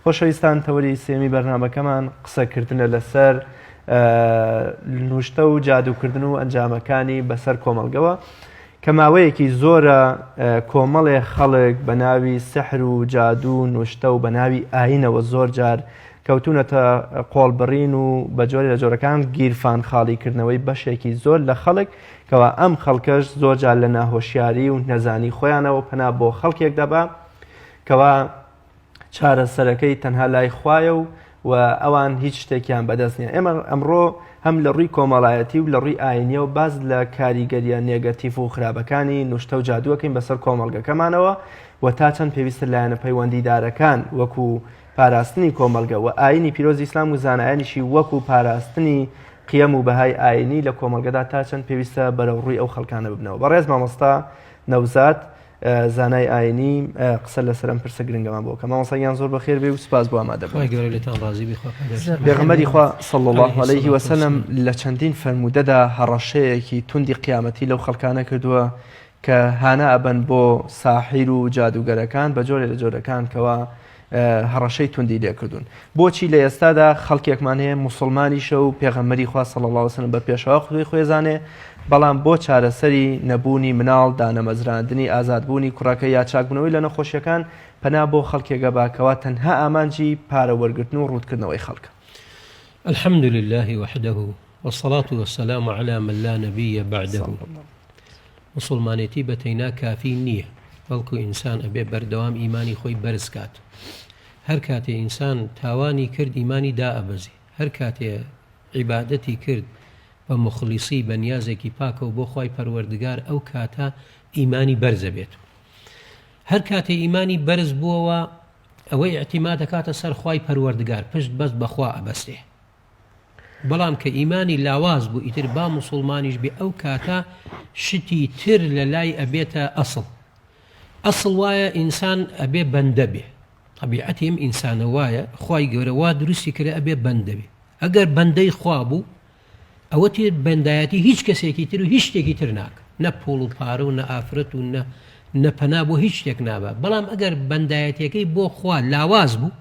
خۆشەویستان تەوەری سێمی بەرنامەکەمان قسەکردنە لەسەر نوشتە و جادووکردن و ئەنجامەکانی بەسەر کۆمەڵگەوە کە ماوەیەکی زۆرە کۆمەڵێ خەڵک بە ناوی سحر و جادوو و نوشتە و بە ناوی ئاینەوە زۆر جار کەوتونەتە قۆڵبڕین و بە جۆرێ لە جۆرەکان گیرفان خاڵیکردنەوەی بەشێکی زۆر لە خەڵک کەوا ئەم خەڵکەش زۆر جار لە ناهۆشیاری و نەزانی خۆیانەوە پەنا بۆ خەڵکێک دەبا کەوا چارەسەرەکەی تەنها لای خوایە و و ئەوان هیچ شتێکیان بەدەست نییە. ئێمە ئەمڕۆ هەم لە ڕووی کۆمەڵایەتی و لە ڕووی ئاینیەوە باس لە کاریگەریە نێگەتیڤ و خراپەکانی نوشتە و جادووەکەین بەسەر کۆمەڵگەکەمانەوە و تا چەند پێویستە لایەنە پەیوەندیدارەکان وەکو پاراستنی کۆمەڵگە و ئاینی پیرۆزی ئیسلام و زانایانیشی وەکو پاراستنی قیەم و بەهای ئاینی لە کۆمەڵگەدا تا چەند پێویستە بەرەو ڕووی ئەو خەڵکانە ببنەوە. بەڕێز مامۆستا نەوزاد زانای ئاینی قسە لەسەر ئەم پرسە گرنگەمان بۆ کە مامۆستا گیان زۆر بەخێر بێ و سپاس بۆ ئامادە بوون. خوای گەورە لێتان ڕازی بی خوا پاداشتتان بدات. پێغەمبەری خوا صلی اللە علیه علیه الصلاة وسلم والسلام. لە چەندین فەرموودەدا هەڕەشەیەکی توندی قیامەتی لەو خەڵکانە کردووە کە هانا ئەبەن بۆ ساحیر و جادووگەرەکان بە جۆرێ لە جۆرەکان کەوا هەڕەشەی توندی لێکردوون. بۆچی لە ئێستادا خەڵکێکمان هەیە موسڵمانیشە و پێغەمبەری خوا صلی اللە علیه وسلم بە پێشەوا خودی خۆی زانێ بەڵام بۆ چارەسەری نەبوونی مناڵ دانەمەزراندنی ئازادبوونی کوڕەکە یا چاکبوونەوەی لە نەخۆشیەکان پەنا بۆ خەڵکێک ئەبا کەوا تەنها ئامانجی پارە وەرگرتن و ڕووتکردنەوەی خەڵکە. الحمد لله وحده والصلاة والسلام علی من لا نبی بعده موسڵمانێتی بە تەینا کافی نییە بەڵکو ئینسان ئەبێ بەردەوام ئیمانی خۆی بەرز کات هەر کاتێ ئینسان تاوانی کرد ئیمانی دائەبەزێ هەر کاتێ عیبادەتی کرد بە موخلیسی بە نیازێکی پاکەوە بۆ خوای پەروەردگار ئەو کاتە ئیمانی بەرز ئەبێت هەر کاتێ ئیمانی بەرز بووەوە ئەوە ئیعتیماد ئەکاتە سەر خوای پەروەردگار پشت بەست بەخوا ئەبەستێ بەڵام کە ئیمانی لاواز بوو ئیتر با موسوڵمانیش بێ ئەو کاتە شتی تر لە لای ئەبێتە ئەسڵ. ئەسڵ وایە ئینسان ئەبێ بەندە بێ. تەبیعەتی ئەم ئینسانە وایە خوای گەورە وا دروستی کرد ئەبێ بەندە بێ. ئەگەر بەندەی خوا بوو ئەوە تر بەندایەتی هیچ کەسێکی تر و هیچ شتێکی تر ناکە. نە پوڵ و پارە و نە ئافرەت و نە نە پەنا بۆ هیچ شتێک نابا. بەڵام ئەگەر بەندایەتیەکەی بۆ خوا لاواز بوو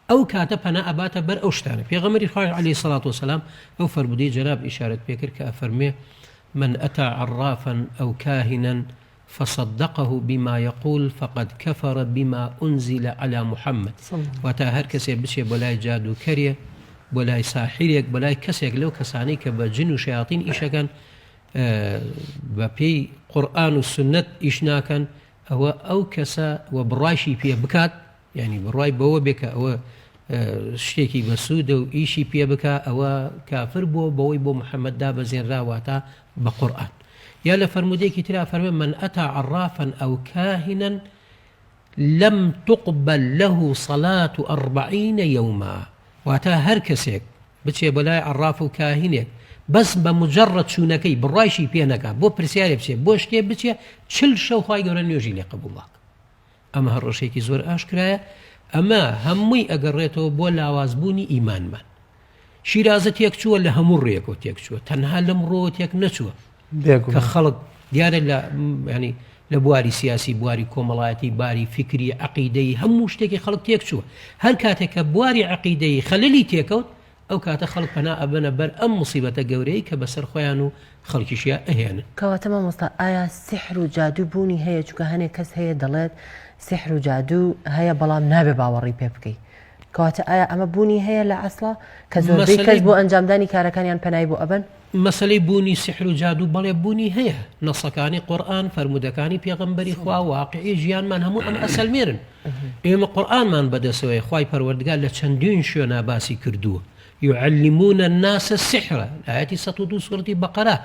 ئەو کاتە پەنا ئەباتە بەر ئەو شتانە. پێغەمبەری خواش علیە الصلوة والسلام ئەو فەرموودەی جەناب ئیشارەت پێکرد کە ئەفەرموێ، من اتی عرافا او کاهنا فصدقه بما یقول فقد کفر بما انزل علی محمد واتە هەر کەسێ بچێ بۆ لای جادووکەرێ بۆ لای ساحیرێک بۆ لای کەسێک لەو کەسانەی کە بە جن و شەیاطین ئیشەکەن بە پێی قورئان و سوننەت ئیش ناکەن ئەوە ئەو کەسە و بڕوایشی پێ بکات یانی بڕوای بەوە بێ کە ئەوە شتێکی بەسوودە و ئیشی پێ بکا ئەوە کافر بووە بەوەی بۆ محەممەد دابەزێنرا واتە بە قورئان یا لە فەرموودەیەکی ترا فەرمێ من أتى عرافا أو كاهنا لم تقبل له صلاة أربعين يوما واتە هەر کەسێک بچێ بۆ لای عەڕاف و کاهینێک بەس بە مجەڕەد چوونەکەی بڕوایشی پێ نەکا بۆ پرسیارێ بچێ بۆ شتێ بچێ چل شەو خوای گەورە نوێژی لێ قبوڵ ناکا ئەمە هەڕەشەیەکی زۆر ئاشکرایە، ئەمە هەمووی ئەگەڕێتەوە بۆ لاوازبوونی ئیمانمان. شیرازە تێکچووە لە هەموو ڕوویەکەوە تێکچووە، تەنها لەم ڕووەوە تێک نەچووە کە خەڵک دیارە لە ینی لە بواری سیاسی بواری کۆمەڵایەتی باری فکری عقیدەی هەموو شتێکی خەڵک تێکچووە هەر کاتێک کە بواری عقیدەی خەللی تێکەوت ئەو کاتە خەڵک پەنا ئەبەنە بەر ئەم موسیبەتە گەورەی کە بەسەر خۆیان و خەڵکیشیا ئەهێنن. کەواتە مامۆستا ئایا سیحر و جادوو بوونی هەیە چونکە هەنێک کەس هەیە دەڵێت سیحر و جادوو هەیە بەڵام نابێ باوەڕی پێ بکەی کەواتە ئایا ئەمە بوونی هەیە لە ئەسڵا کە زۆربەی کەس بۆ ئەنجامدانی کارەکانیان پەنای بۆ ئەبەن؟ مەسەلەی بوونی سیحر و جادوو بەڵێ بوونی هەیە نەسەکانی قورئان فەرموودەکانی پێغەمبەری خوا واقعی ژیانمان هەموو ئەمە ئەسەلمێنن ئێمە قورئانمان بەدەسەوەیە خوای پەروەردگار لە چەندین شوێنا باسی کردووە يعلمون الناس السحر ئاەتی 102 سورەتی بەقەرە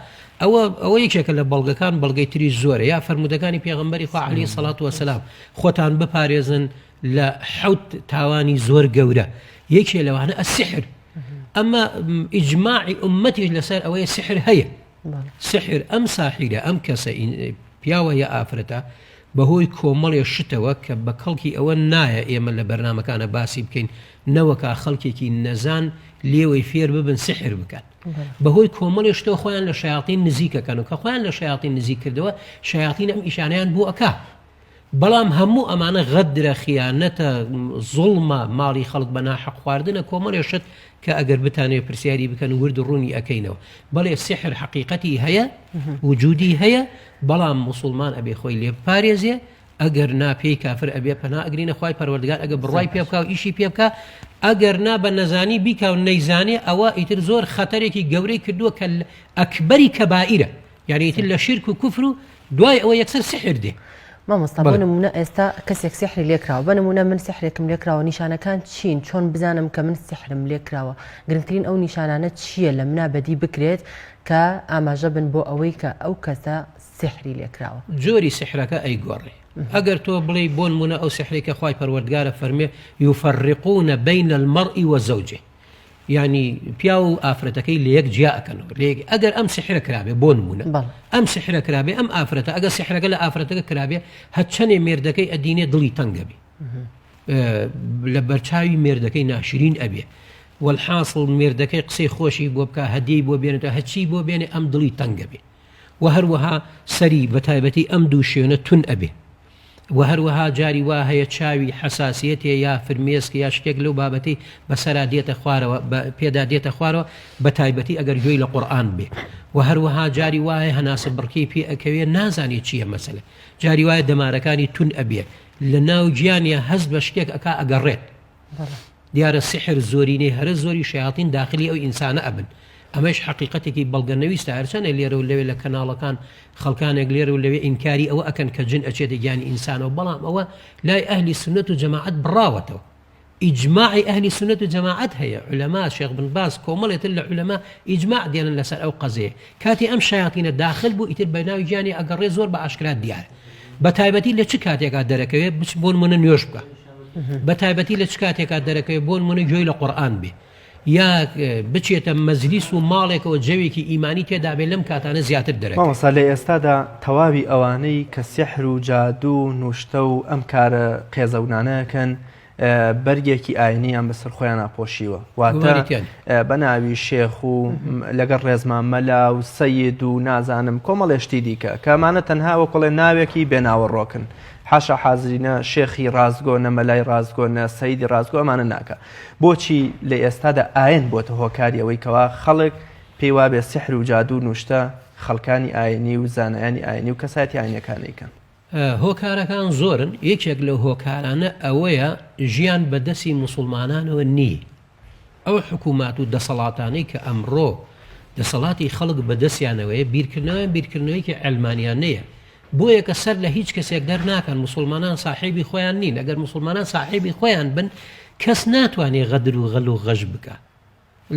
ئەوە ئەوە یەکێکە لە بەڵگەکان بەڵگەی تری زۆرە یا فەرموودەکانی پێغەمبەری خوا عەلەیهی سەڵات وەسەلام خۆتان بپارێزن لە حەوت تاوانی زۆر گەورە یەکێ لەوانە السحر ئەمە ئیجماعی ئومەتیش لەسەر ئەوەیە سحر هەیە سحر ئەم ساحیرە ئەم کەسە پیاوە یا ئافرەتە بەهۆی کۆمەڵێ شتەوە کە بە کەڵکی ئەوە نایە ئێمە لە بەرنامەکانە باسی بکەین نەوەکا خەڵکێکی نەزان لێوەی فێر ببن سحر بکەن بەهۆی کۆمەڵێ شتەوە خۆیان لە شیاطین نزیکەکەن و کە خۆیان لە شیاطین نزیک کردەوە شیاطین ئەم ئیشانیان بۆ ئەکا. بەڵام هەموو ئەمانە غەدرە، خیانەتە، زوڵمە، ماڵی خەڵک بە ناحەق خواردنە، کۆمەڵێ شت کە ئەگەر بتانەوێ پرسیاری بکەن ورد ڕوونی ئەکەینەوە. بەڵێ سیحر حەقیقەتی هەیە، وجودی هەیە، بەڵام موسوڵمان ئەبێ خۆی لێ بپارێزێ، ئەگەر نا پێی کافر ئەبێ پەنا ئەگرینە خوای پەروەردگار ئەگەر بڕوای پێ بکا و ئیشی پێ بکا، ئەگەر نا بە نەزانی بیکا و نەیزانێ ئەوە ئیتر زۆر خەتەرێکی گەورەی کردووە کە ئەکبەری کەبائیرە. یانی ئیتر لە شیرک و کوفر و دوای ئەوە یەکسەر سحر دێ. مامۆستا بۆ نمونە ئێستا کەسێک سحری لێکراوە بە نمونە من سحرێکم لێکراوە نیشانەکان چین چۆن بزانم کە من سحرم لێکراوە گرنگترین ئەو نیشانانە چییە لە منا بەدی بکرێت کە ئاماژە بن بۆ ئەوەی کە ئەو کەسە سحری لێکراوە؟ جۆری سحرەکە ئەیگۆڕێ ئەگەر تۆ بڵێی بۆ نمونە ئەو سحرەی کە خوای پەروەردگارە فەرمێ یفرقون بین المرء وزوجه یانی پیاو و ئافرەتەکەی لە یەک جیا ئەکەنەوە لە یەک ئەگەر ئەم سحرە کرابێ بۆ نمونە ئەم سحرە کرابێ ئەم ئافرەتە ئەگەر سحرەکە لە ئافرەتەکە کرابێ هەرچەنێ مێردەکەی ئەدینێ دڵی تەنگە بێ لە بەرچاوی مێردەکەی ناشرین ئەبێ والحاصل مێردەکەی قسەی خۆشی بۆ بکە هەدیەی بۆ بێنێتەوە هەچی بۆ بێنێ ئەم دڵی تەنگە بێ و هەروەها سەری بەتایبەتی ئەم دوو شوێنە تون ئەبێ وە هەروەها جاری وا هەیە چاوی حەساسیەتێ یا فرمێسک یا شتێک لەو بابەتەی بەسەرا دێتە خوارەوە بە پێدا دێتە خوارەوە بە تایبەتی ئەگەر گوێی لە قورئان بێ وە هەروەها جاری وا هەیە هەناسە بڕکێی پێ ئەکەوێ نازانێ چییە مەسەلە جاری وایە دەمارەکانی تون ئەبێ لە ناو گیانیا هەست بە شتێک ئەکا ئەگەڕێت. دیارە سیحر زۆرینەی هەرە زۆری شەیاتین داخلی ئەو ئینسانە ئەبن ئەمەیش حەقیقەتێکی بەڵگە نەویستە هەرچەنە لێرە و لەوێ لە کەناڵەکان خەڵکانێک لێرە و لەوێ ئینکاری ئەوە ئەکەن کە جن ئەچێتە گیانی ئینسانەوە بەڵام ئەوە لای ئەهلی سوننەت و جەماعەت بڕاوەتەوە ئیجماعی ئەهلی سوننەت و جەماعەت هەیە عولەما شێخ بن باز کۆمەڵێ تر لە عولەما ئیجماع دێنن لەسەر ئەو قەزیە کاتێ ئەم شەیاتینە داخل بوو ئیتر بەناو گیانی ئەگەڕێ زۆر بە ئاشکرا دیارە بە تایبەتی لە چ کاتێکا دەرەکەوێ بچ بۆ نمونە نوێژ بکە بە تایبەتی لە چ کاتێکا دەرەکەوێ بۆ نمونە گوێی لە قورئان بێ یا بچێتە مەجلیس و ماڵێکەوە جەوێکی ئیمانی تێدا بێ لەم کاتانە زیاتر دەرەکەوێ. مامۆستا لە ئێستادا تەواوی ئەوانەی کە سیحر و جادوو و نوشتە و ئەم کارە قێزەونانە ئەکەن بەرگێکی ئاینیان بەسەر خۆیانا پۆشیوە واتە بە ناوی شێخ و لەگەڵ ڕێزمان مەلا و سەید و نازانم کۆمەڵێ شتی دیکە کە ئەمانە تەنها وەکڵێ ناوێکی بێناوەڕۆکن حاشا حازری نە شێخی ڕاستگۆ نە مەلای ڕاستگۆ نە سەیدی ڕاستگۆ ئەمانە ناکا بۆچی لە ئێستادا ئاین بۆتە هۆکاری ئەوەی کەوا خەڵک پێی وابێ سحر و جادوو نوشتە خەڵکانی ئاینی و زانایانی ئاینی و کەسایەتی ئاینیەکان ئەیکەن؟ هۆکارەکان زۆرن یەکێک لەو هۆکارانە ئەوەیە ژیان بە دەستی موسوڵمانانەوە نییە ئەو حکوومات و دەسەڵاتانەی کە ئەمڕۆ دەسەڵاتی خەڵک بە دەستیانەوەیە بیرکردنەوەیان بیرکردنەوەیەکی عەلمانیانەیە بۆیە کە سەر لە هیچ کەسێک دەرناکەن موسوڵمانان ساحێبی خۆیان نین ئەگەر موسوڵمانان ساحێبی خۆیان بن کەس ناتوانێ غەدر و غەل و غەش بکا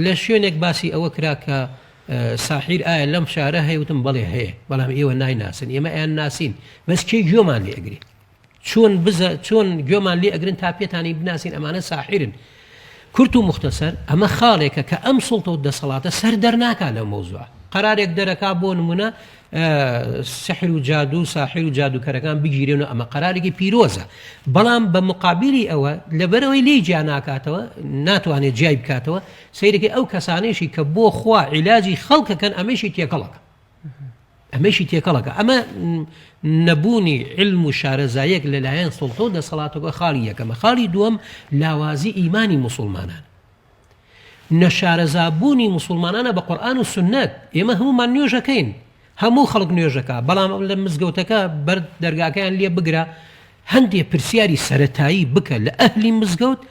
لە شوێنێک باسی ئەوە کرا کە ساحیر ئایا لەم شارە هەیە وتم بەڵێ هەیە بەڵام ئێوە نایناسن ئێمە ئەیان ناسین بەس کێ گوێمان لێ ئەگرێ چۆن بزە چۆن گوێمان لێ ئەگرن تا پێتانی بناسین ئەمانە ساحیرن کورت و مختصر ئەمە خاڵێکە کە ئەم سوڵتە و دەسەڵاتە سەر دەرناکا لەو مەوزوعە قەرارێک دەرەکا بۆ نمونە سحر و جادوو و ساحر و جادووکەرەکان بگیرێن و ئەمە قەرارێکی پیرۆزە بەڵام بە مقابلی ئەوە لەبەرەوەی لێی جیا ناکاتەوە ناتوانێت جیای بکاتەوە سەیرەکەی ئەو کەسانەیشی کە بۆ خوا عیلاجی خەڵکەکەن ئەمەشی تێکەڵەکە ئەمەشی تێکەڵەکە ئەمە نەبوونی علم و شارەزایەک لەلایەن سوڵتە و دەسەڵاتەوە خاڵی یەکەمە خاڵی دووەم لاوازی ئیمانی موسڵمانان نەشارەزا بوونی موسوڵمانانە بە قورئان و سوننەت، ئێمە هەموومان نوێژەکەین، هەموو خەڵک نوێژەکا، بەڵام لە مزگەوتەکە بەر دەرگاکەیان لێ بگرە هەندێ پرسیاری سەرەتایی بکە لە ئەهلی مزگەوت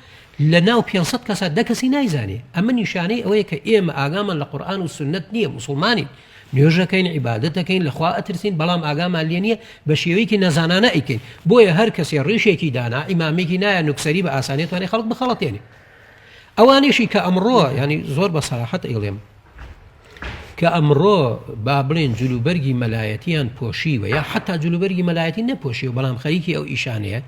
لە ناو 500 کەسا دە کەسی نایزانێ، ئەمە نیشانەی ئەوەیە کە ئێمە ئاگامان لە قورئان و سوننەت نییە، موسوڵمانین نوێژەکەین عیبادەتەکەین لە خوا ئەترسین بەڵام ئاگامان لێ نییە بە شێوەیەکی نەزانانە ئەیکەین، بۆیە هەر کەسێ ڕیشێکی دانا عیمامێکی نایە نوکسەری بە ئاسانی ئەتوانێ خەڵک بخەڵەتێنێ. ئەوانیشی کە ئەمڕۆ ینی زۆر بە سەراحەت ئەیڵێم کە ئەمڕۆ با بڵێن جلوبەرگی مەلایەتیان پۆشیوە یا حتا جلوبەرگی مەلایەتی نەپۆشیوە بەڵام خەریکی ئەو ئیشانەیە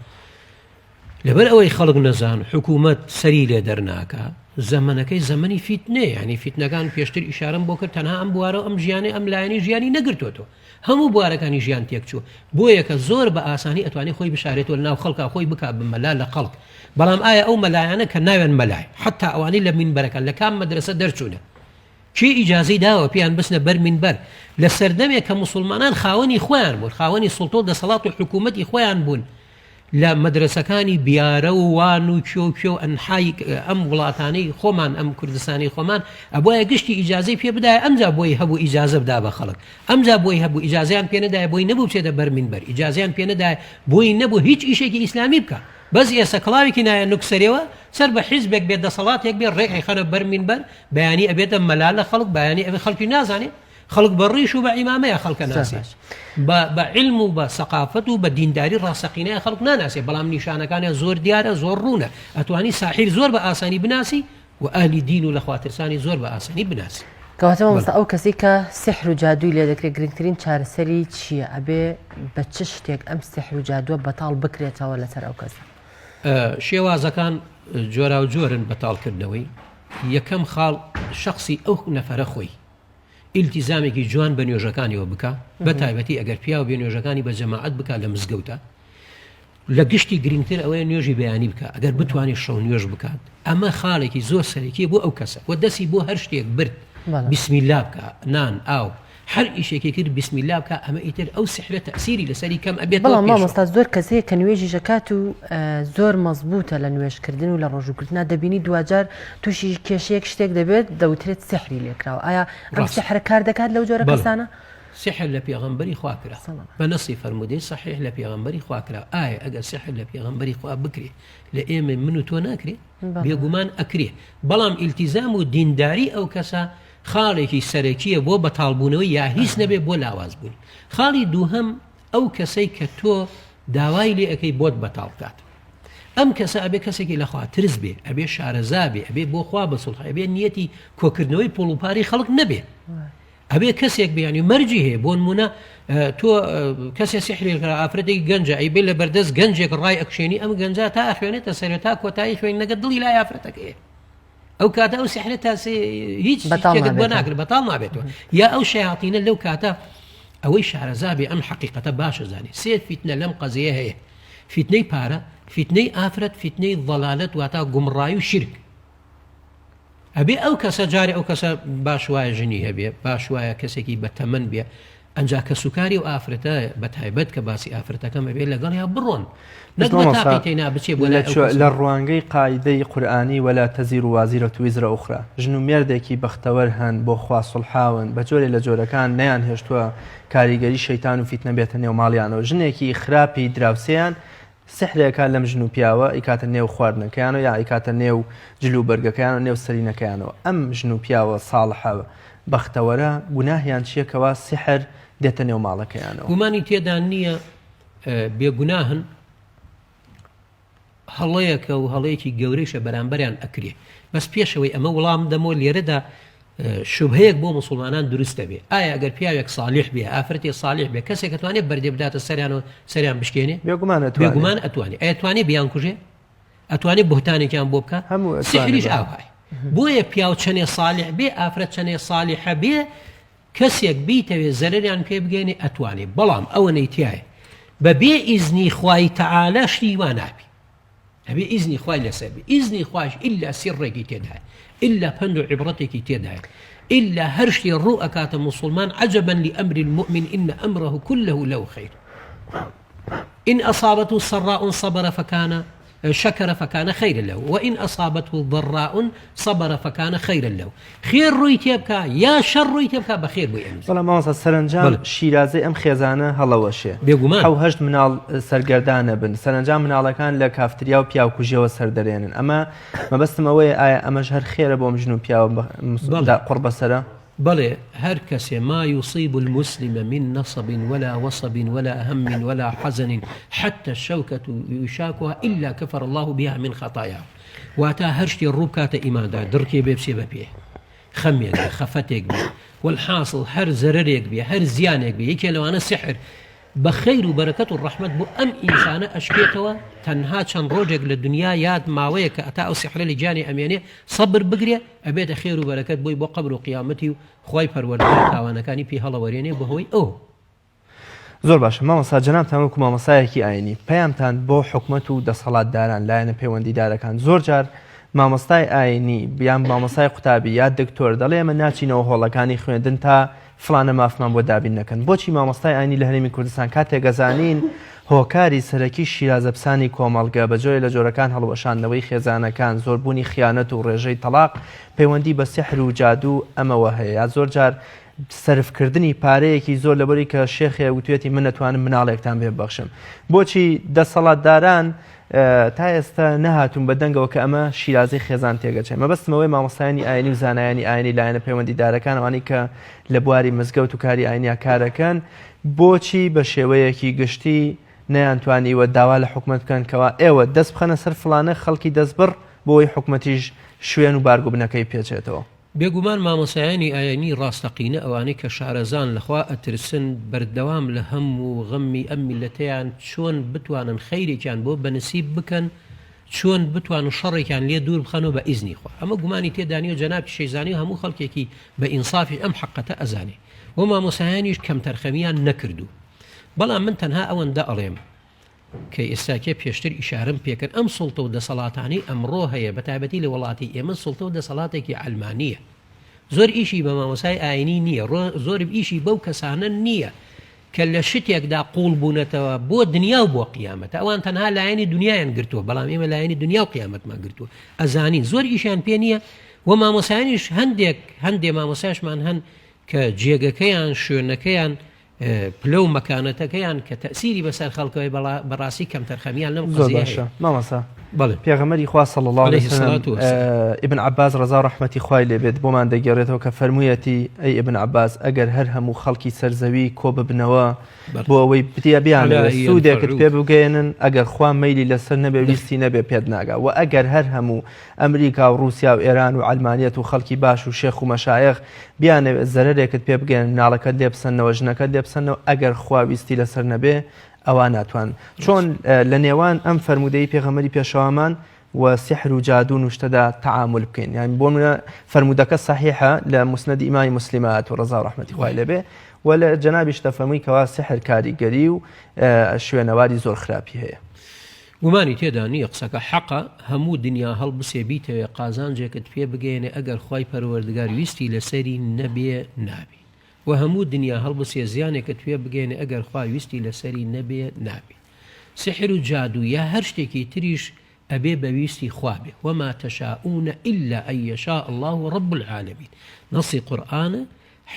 لەبەر ئەوەی خەڵک نەزان حکوومەت سەری لێ دەرناکە زەمەنەکەی زەمەنی فیتنەیە ینی فیتنەکان پێشتر ئیشارم بۆ کرد تەنها ئەم بوارە ئەم ژیانەی ئەم لایەنی ژیانی نەگرتوێتەوە هەموو بوارەکانی ژیان تێکچووە بۆیە کە زۆر بە ئاسانی ئەتوانێ خۆی بشارێتەوە لە ناو خەڵکا خۆی بکا بە مەلا لە خەڵک بەڵام ئایا ئەو مەلایانە کە ناویان مەلایە حەتا ئەوانەی لە مینبەرەکان لە کام مەدرەسە دەرچوونە کێ ئیجازەی داوە پێیان بچنە بەر مینبەر لە سەردەمێک کە موسڵمانان خاوەنی خۆیان بوون خاوەنی سوڵتە و دەسەڵات و حکوومەتی خۆیان بوون. لە مەدرەسەکانی بیارە و وان و کوێ و کوێ و ئەنحای ئەم وڵاتانەی خۆمان ئەم کوردستانی خۆمان ئەبوایە گشتی ئیجازەی پێ بدایە ئەمجا بۆی هەبوو ئیجازە بدا بە خەڵک ئەمجا بۆی هەبوو ئیجازەیان پێ نەدایە بۆی نەبوو بچێتە بەر مینبەر ئیجازەیان پێ نەدایە بۆی نەبوو هیچ ئیشێکی ئیسلامی بکا بەس ئێستا کڵاوێکی نایە نوک سەرێوە سەر بە حیزبێک بێ دەسەڵاتێک بێ ڕێک ئەیخەنە بەر مینبەر بەیانی ئەبێتە مەلا لە خەڵک بەیانی ئەبێ خەڵکی نازانێ خەڵک بە ڕیش و بە عیمامەیە خەڵکە ناسێ بە بە عیلم و بە سەقافەت و بە دینداری ڕاستەقینەیە خەڵک ناناسێ بەڵام نیشانەکانیان زۆر دیارە زۆر ڕوونە ئەتوانی ساحیر زۆر بە ئاسانی بناسی و ئەهلی دین و لەخواترسانی زۆر بە ئاسانی بناسی. کەواتە مامۆستا ئەو کەسەی کە سیحر و جادووی لێ دەکرێت گرنگترین چارەسەری چییە؟ ئەبێ بە چ شتێک ئەم سیحر و جادووە بەتاڵ بکرێتەوە لەسەر ئەو کەسە؟ شێوازەکان جۆراوجۆرن بەتاڵکردنەوەی، یەکەم خاڵ شەخسی ئەو نەفەرە خۆی ئیلتیزامێکی جوان بە نوێژەکانیەوە بکا بە تایبەتی ئەگەر پیاو بێ نوێژەکانی بە جەماعەت بکا لە مزگەوتە لە گشتی گرنگتر ئەوەیە نوێژی بەیانی بکە ئەگەر بتوانێت شەو نوێژ بکات ئەمە خاڵێکی زۆر سەرەکیە بۆ ئەو کەسە و دەسی بۆ هەر شتێک برد بسم الله بکە نان ئاو هەر ئیشێکی کرد بسم اللە بکا ئەمە ئیتر ئەو سحرە تەئسیری لەسەری کەم ئەبێتەوە بەڵام پێشەوە. مامۆستا زۆر کەس هەیە کە نوێژیش ئەکات و زۆر مەزبوتە لە نوێژکردن و لە ڕۆژووگرتنا دەبینی دواجار تووشی کێشەیەک شتێک دەبێت دەوترێت سحری لێکراوە ئایا ئەم ڕاستە. سحرە کار دەکات لەو جۆرە بەڵێ کەسانە؟ سحر لە پێغەمبەری خوا کرا سەڵام. بە نەسی فەرموودەی صحیح لە پێغەمبەری خوا کرا ئایا ئەگەر سحر لە پێغەمبەری خوا بکرێ لە ئێمە من و تۆ ناکرێ؟ بەڵێ. بێگومان ئەکرێ بەڵام ئیلتیزام و دینداری ئەو کەسە خاڵێکی سەرەکییە بۆ بەتاڵبوونەوەی یا هیچ نەبێ بۆ لاوازبوونی. خاڵی دووهەم ئەو کەسەی کە تۆ داوای لێ ئەکەی بۆت بەتاڵ بکاتەوە. ئەم کەسە ئەبێ کەسێکی لە خوا ترس بێ، ئەبێ شارەزا بێ، ئەبێ بۆ خوا بە سوڵح، ئەبێ نیەتی کۆکردنەوەی پوڵ و پارەی خەڵک نەبێ. ئەبێ کەسێک بێ یانی مەرجی هەیە بۆ نموونە تۆ کەسێ سیحری کرا ئافرەتێکی گەنجە ئەی بێ لە بەردەست گەنجێک ڕای ئەکشێنی ئەم گەنجە تا ئەخوێنێتە سەرێ تا کۆتایی خوێندنەکە دڵی لای ئافرەتەکەیە. ئەو کاتە ئەو سحرە تا هیچ بەتاڵ شتێکت بۆ نابێتەوە. ناکرێت بەتاڵ نابێتەوە یا ئەو شەیاتینە لەو کاتە ئەوەی شارەزا بێ ئەم حەقیقەتە باشە زانێ سێ فیتنە لەم قەزیە هەیە فیتنەی پارە فیتنەی ئافرەت فیتنەی ضەلالەت واتا گومڕایی و شیرک ئەبێ ئەو کەسە جارێ ئەو کەسە باش وایە ژنی هەبێ باش وایە کەسێکی بە تەمەن بێ ئەنجا کەسوکاری ئەو ئافرەتە بەتایبەت کە باسی ئافرەتەکەم ئەبێ لەگەڵیا بڕۆن نەک بە تاقی تەینا بچێ بۆ لای ئەو کەسە. لە ڕوانگەی قاعیدەی قورئانی ولا تزر وازرە وزر اخری ژن و مێردێکی بەختەوەر هەن بۆ خوا سوڵحاون بە جۆرێ لە جۆرەکان نەیان هێشتووە کاریگەری شەیتان و فیتنە بێتە نێو ماڵیانەوە ژنێکی خراپی دراوسێیان سحرێ ئەکات لەم ژن و پیاوە ئەیکاتە نێو خواردنەکەیانەوە یا ئەیکاتە نێو جل و بەرگەکەیانەوە نێو سەرینەکەیانەوە ئەم ژن و پیاوە ساڵحە بەختەوەرە گوناهیان چیە کەوا سحر دێتە نێو ماڵەکەیانەوە؟ گومانی تێدا نییە بێ گوناهن هەڵەیەکە و هەڵەیەکی گەورەیشە بەرامبەریان ئەکرێ بەس پێشەوەی ئەمە وڵام دەمەوە لێرەدا شوبهەیەک بۆ موسڵمانان دروست دەبێ، ئایا ئەگەر پیاوێک ساڵیح بێ، ئافرەتێ ساڵیح بێ، کەسێک ئەتوانێ بەردێ بداتە سەریان و سەریان بشکێنێ؟ بێگومان ئەتوانێ. بێگومان ئەتوانێ. ئەی ئەتوانێ بیانکوژێ؟ ئەتوانێ بوهتانێکیان بۆ بکا؟ هەموو ئەتوانێ سیحریش بە. ئاوهایە. بۆیە پیاو چەنێ ساڵیح بێ، ئافرەت چەنێ ساڵیحە بێ، کەسێک بیتەوێ زەرەریان پێ بگەیەنێ ئەتوانێ، بەڵام ئەوەنەی تیایە بە بێ ئیزنی خوای تەعالا شتی وا نابێ. ئەبێ ئیزنی خوای لەسەر بێ ئیزنی خواش ئیلا سیڕێکی تێدایە ئیلا پەند و عیبڕەتێکی تێدایە ئیلا هەر شتێ ڕوو ئەکاتە موسڵمان عجبا لأمر المؤمن إن أمره كله له خير إن أصابته سراء صبر فكان شكر فكان خيرا له وإن أصابته ضراء صبر فكان خيرا له خێر ڕووی تێبکا یا شەڕ ڕووی تێبکا بە خێر بۆی ئەنووسێ. بەڵام مامۆستا سەرەنجام بەڵێ. شیرازەی ئەم خێزانە هەڵەوەشێ. بێگومان. حەو هەشت مناڵ سەرگەردانە بن. سەرەنجام مناڵەکان لە کافتریا و پیاوکوژیەوە سەردەرێنن. ئەمە مەبەستم ئەوەیە ئایا ئەمەش هەر خێرە بۆ ئەم ژن و پیاوە بە بەڵێ. دا قوڕ بەسەرە؟ بەڵێ هەر کەسێ ما یصیب المسلم من نصب ولا وصب ولا هم ولا حزن حتی الشوکة یشاکها الا کفر اللە بها من خطایاه. واتا هەر شتێ ڕوو بکاتە ئیماندار دڕکێ بێ بچێ بە پێ خەمێک بێ خەفەتێک بێ والحاصل هەر زەرەرێک بێ هەر زیانێک بێ یەکێ لەوانە سحر بە خەیر و بەرەکەت و ڕەحمەت بۆ ئەم ئینسانە ئەشکێتەوە تەنها چەند ڕۆژێک لە دنیا یاد ماوەیە کە ئەتا ئەو سحرە لە گیانی ئەمێنێ سەبر بگرێ ئەبێتە خێر و بەرەکەت بۆی بۆ قەبر و قیامەتی و خوای پەروەردگار تاوانەکانی پێ هەڵەوەرێنێ بەهۆی ئەو زۆر باشە مامۆستا جەنابتان وەکو مامۆستایەکی ئاینی پەیامتان بۆ حکومەت و دەسەڵاتداران لایەنە پەیوەندیدارەکان زۆر جار مامۆستای ئاینی یان مامۆستای قوتابی یا دکتۆر دەڵێ ئێمە ناچینەوە هۆڵەکانی خوێندن تا فڵانە مافمان بۆ دابین نەکەن بۆچی مامۆستای ئاینی لە هەرێمی کوردستان کاتێک ئەزانین هۆکاری سەرەکی شیرازەپسانی کۆمەڵگە بە جۆرێ لە جۆرەکان هەڵوەشاندنەوەی خێزانەکان، زۆربوونی خیانەت و ڕێژەی تەڵاق پەیوەندی بە سیحر و جادوو ئەمەوە هەیە یا زۆر جار سەرفکردنی پارەیەکی زۆر لەبەری کە شێخێ وتوێتی من ئەتوانم مناڵێکتان پێ ببەخشم. بۆچی دەسەڵاتداران تا ئێستا نەهاتوون بە دەنگەوە کە ئەمە شیرازەی خێزان تێگەچێ؟ مەبەستم ئەوەیە مامۆستایانی ئاینی و زانایانی ئاینی لایەنە پەیوەندیدارەکان ئەوانەی کە لە بواری مزگەوت و کاری ئاینیا کارەکەن بۆچی بە شێوەیەکی گشتی نەیانتوانیوە داوا لە حکومەت بکەن کەوا ئێوە دەست بخەنە سەر فڵانە خەڵکی دەستبڕ بۆ ئەوەی حکومەتیش شوێن و بارگوبنەکەی پێچێتەوە؟ بێگومان مامۆستایانی ئاینی ڕاستەقینە ئەوانەی کە شارەزان لە خوا ئەترسن بەردەوام لە هەم و غەمی ئەم میللەتەیان چۆن بتوانن خەیرێکیان بۆ بەنسیب بکەن چۆن بتوانن شەڕێکیان لێ دوور بخەنەوە بە ئیزنی خوا ئەمە گومانی تێدا نیە و جەنابتیش ئەیزانی و هەموو خەڵکێکی بە ئینسافیش ئەم حەقەتە ئەزانێ و مامۆستایانیش کەمتەرخەمیان نەکردوو بەڵام من تەنها ئەوەندە ئەڵێم کە ئێستاکێ پێشتر ئیشارەم پێکرد ئەم سوڵتە و دەسەڵاتانەی ئەمڕۆ هەیە بە تایبەتی لە وڵاتی ئێمە سوڵتە و دەسەڵاتێکی عەلمانییە زۆر ئیشی بە مامۆسای ئاینی نییە زۆر ئیشی بەو کەسانە نییە کە لە شتێکدا قوڵ بوونەتەوە بۆ دنیا و بۆ قیامەتە ئەوان تەنها لایەنی دنیایان گرتووە بەڵام ئێمە لایەنی دنیا و قیامەتمان گرتووە ئەزانین زۆر ئیشیان پێ نییە و مامۆسایانیش هەندێک هەندێ مامۆساشمان هەن کە جێگەکەیان شوێنەکەیان پلە و مەکانەتەکەیان کە تەئسیری بەسەر خەڵکەوەی بەڵا بەڕاستی کەمتەرخەمیان لەم زۆر قەزیە باشە هەیە. مامۆستا بەڵێ. پێغەمبەری خوا صلی اللە علیه علیه وسلم الصلاة والسلام. ابن عباس ڕەزا و ڕەحمەتی خوای لێ بێت بۆمان دەگێڕێتەوە کە فەرموویەتی ئەی ابن عباس ئەگەر هەر هەموو خەڵکی سەر زەوی کۆ ببنەوە بەڵێ. بۆ ئەوەی بتیا علی بیانەوێت ان سوودێکت پێ ینفعوک. بگەیەنن ئەگەر خوا مەیلی لەسەر نەبێ نەخێر. ویستی نەبێ پێت ناگا وە ئەگەر هەر هەموو ئەمریکا و ڕووسیا و ئێران و عەلمانیەت و خەڵکی باش و شێخ و مەشایەخ بیانەوێت زەرەرێکت پێ بگەیەنن مناڵەکەت لێ بسەننەوە ژنەکەت لێ بسەننەوە ئەگەر خوا ویستی لەسەر نەبێ ئەوا ناتوان چۆن لە نێوان ئەم فەرموودەی پێغەمبەری پێشەوامان و سحر و جادوو نوشتەدا تەعامول بکەین یان بۆ منە فەرموودەکە سەحیحە لە مسند ئیمامی مسلمە هاتووە ڕەزا و ڕەحمەتی خوای لێ بێ و لە جەنابیش دەفەرمووی کەوا سحر کاریگەری و شوێنەواری زۆر خراپی هەیە. گومانی تێدا نییە قسەکە حەقە هەموو دنیا هەڵبسێ بیتەوێ قازانجێکت پێ بگەیەنێ ئەگەر خوای پەروەردگار ویستی لەسەری نەبێ نابی وە هەموو دنیا هەڵبسێ زیانێکت پێ بگەیەنێ ئەگەر خوا ویستی لەسەری نەبێ نابی سحر و جادوو یا هەر شتێکی تریش ئەبێ بە ویستی خوا بێ وما تشاءون الا ان یشاء اللە رب العالمین نەسی قورئانە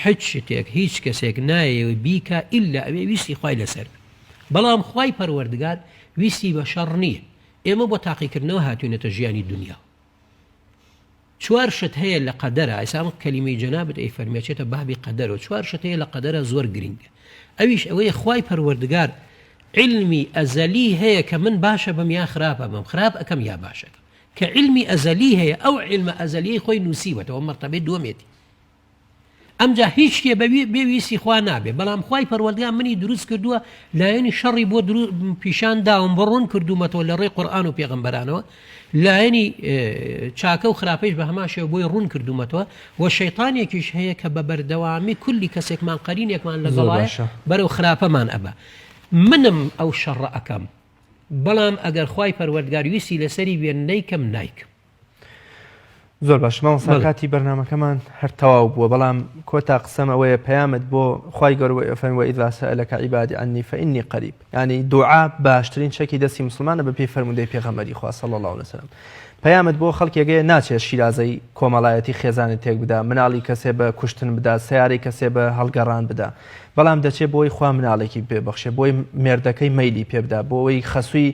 حچ شتێک هیچ کەسێک نایەوێ بیکا ئیلا ئەوێ ویستی خوای لەسەر بێ بەڵام خوای پەروەردگار ویستی بە شەڕ نییە ئێمە بۆ تاقیکردنەوە هاتوینەتە ژیانی دنیا چوار شت هەیە لە قەدەرا ئێستا ئەم کەلیمەی جەنابت ئەی فەرمی ئەچێتە بابی قەدەرەوە چوار شت هەیە لە قەدەرا زۆر گرینگە ئەویش ئەوەیە خوای پەروەردگار علمی ئەزەلی هەیە کە من باشە بم یا خراپە بم خراپ ئەکەم یا باشەکەم کە علمی ئەزەلی هەیە ئەو علمە ئەزەلیەی خۆی نووسیوەتەوە مەرتەبەی دووەمێتی ئەمجا هیچ شتێ بە بێ ویستی خوا نابێ بەڵام خوای پەروەردگار منی دروست کردووە لایەنی شەڕی بۆ پیشان داوم بۆ ڕوون کردوومەتەوە لە ڕێی قورئان و پێغەمبەرانەوە لایەنی چاکە و خراپەیش بە هەمان شێوە بۆی ڕوون کردوومەتەوە و شەیتانێکیش هەیە کە بە بەردەوامی کولی کەسێکمان قەرینێکمان لەگەڵایە بەرەو خراپەمان ئەبا منم ئەو شەڕە ئەکەم بەڵام ئەگەر خوای پەروەردگار ویستی لەسەری بێ نەیکەم نایکەم. زۆر باش مامۆستا کاتی بەرنمەکەمان هەر تەواو بووە بەڵام کۆتا قسەم ئەوەیە پەیامت بۆ خوای گەورە فەرمووی وإذا سألك عبادي عني فإني قريب یعنی دوعا باشترین چەکی دەستی مسلمانە بە پێی فەرموودەی پێغەمبەری خوا صلی الله علیه وسلم پەیامت بۆ خەڵکێکەیە ناچێت شیرازەی کۆمەڵایەتی خێزانت تێک بدا مناڵی کەسێ بە کوشتن بدا سیارەی کەسێ بە هەڵگەڕان بدا بەڵام دەچێ بۆی خوا مناڵێکی پێ بەخشێ بۆی مێردەکەی مەیلی پێ بدا بۆ ئەوەی خەسووی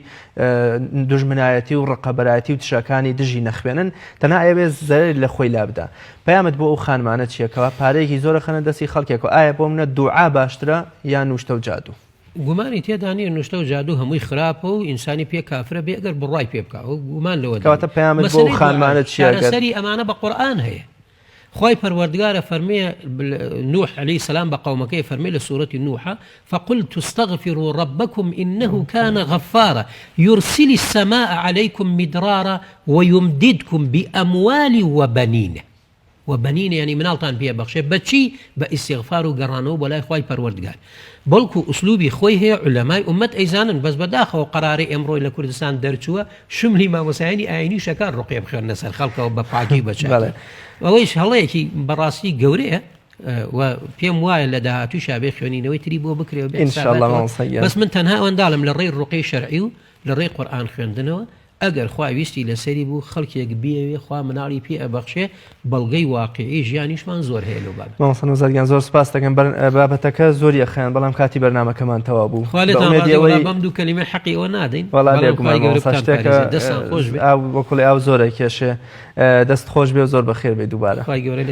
دوژمنایەتی و ڕقەبەرایەتی و تشەکانی دژی نەخوێنن تەنها ئەیەوێ زەرەر لە خۆی لابدا پەیامت بۆ ئەو خانمانە چییە کەوا پارەیەکی زۆر ئەخەنە دەستی خەڵکێکەوە ئایا بۆ منە دوعا باشترە یان نوشتە و جادوو؟ گومانی تێدا نییە نوشتە و جادوو هەمووی خراپە و ئینسانی پێ کافرە بێ ئەگەر بڕوای پێ بکا و گومان لەوەدا کەواتە نییە. پەیامت بۆ ئەو مەسەلەی دوعا خانمانە چییە گەر چارەسەری ئەمانە بە قورئان هەیە خوای پەروەردگار ئەفەرمێ نوح علیە السلام بە قەومەکەی ئەفەرمێ لە سورەتی نوحا فقلت استغفروا ربکم انه کان غفارا یرسل السماء علیکم مدرارا ویمددکم باموال وبنین وبنین یعنی مناڵتان پێ بەخشێ بەچی بە ئیستیغفار و گەڕانەوە بۆ لای خوای پەروەردگار بەڵکو ئوسلوبی خۆی هەیە عولەمای ئومەت ئەیزانن بەس بەداخەوە قەرارەی ئێمڕۆی لە کوردستان دەرچووە شملی مامۆستایانی ئاینیش ئەکا ڕوقیە بخوێننە سەر خەڵکەوە بە پاکی و بە چاکی بەڵێ. ئەوەیش هەڵەیەکی بەڕاستی گەورەیە. و پێم وایە لە داهاتووشا بێ خوێنینەوەی تری بۆ بکرێ و بێ ان شاء اللە حساباتەوە مامۆستا گیان. بەس من تەنها ئەوەندە ئەڵێم لە ڕێی ڕوقیەی شەرعی و لە ڕێی قورئان خوێندنەوە ئەگەر خوا ویستی لەسەری بوو خەڵکێک بیەوێ خوا مناڵی پێ ئەبەخشێ بەڵگەی واقیعی ژیانیشمان زۆر هەیە لەو بابەتە. مامۆستا نەوزاد گیان زۆر سوپاست دەکەم بەر بابەتەکە زۆری ئەخایاند بەڵام کاتی بەرنامەکەمان تەواو بوو خوا بە لێتان ئومێدی ڕازی وەڵا ئەوەی بەم دوو کەلیمەی حەقی ئەوە نادەین وەڵا بەڵام بێگومان خوای گەورە مامۆستا بتان شتێکە پارێزێت دەستان خۆش بێ ئاو وەکوڵی ئاو زۆر ئەکێشێ دەست خۆش بێ و زۆر بەخێر بێی دووبارە. خوای گەورە لێتان.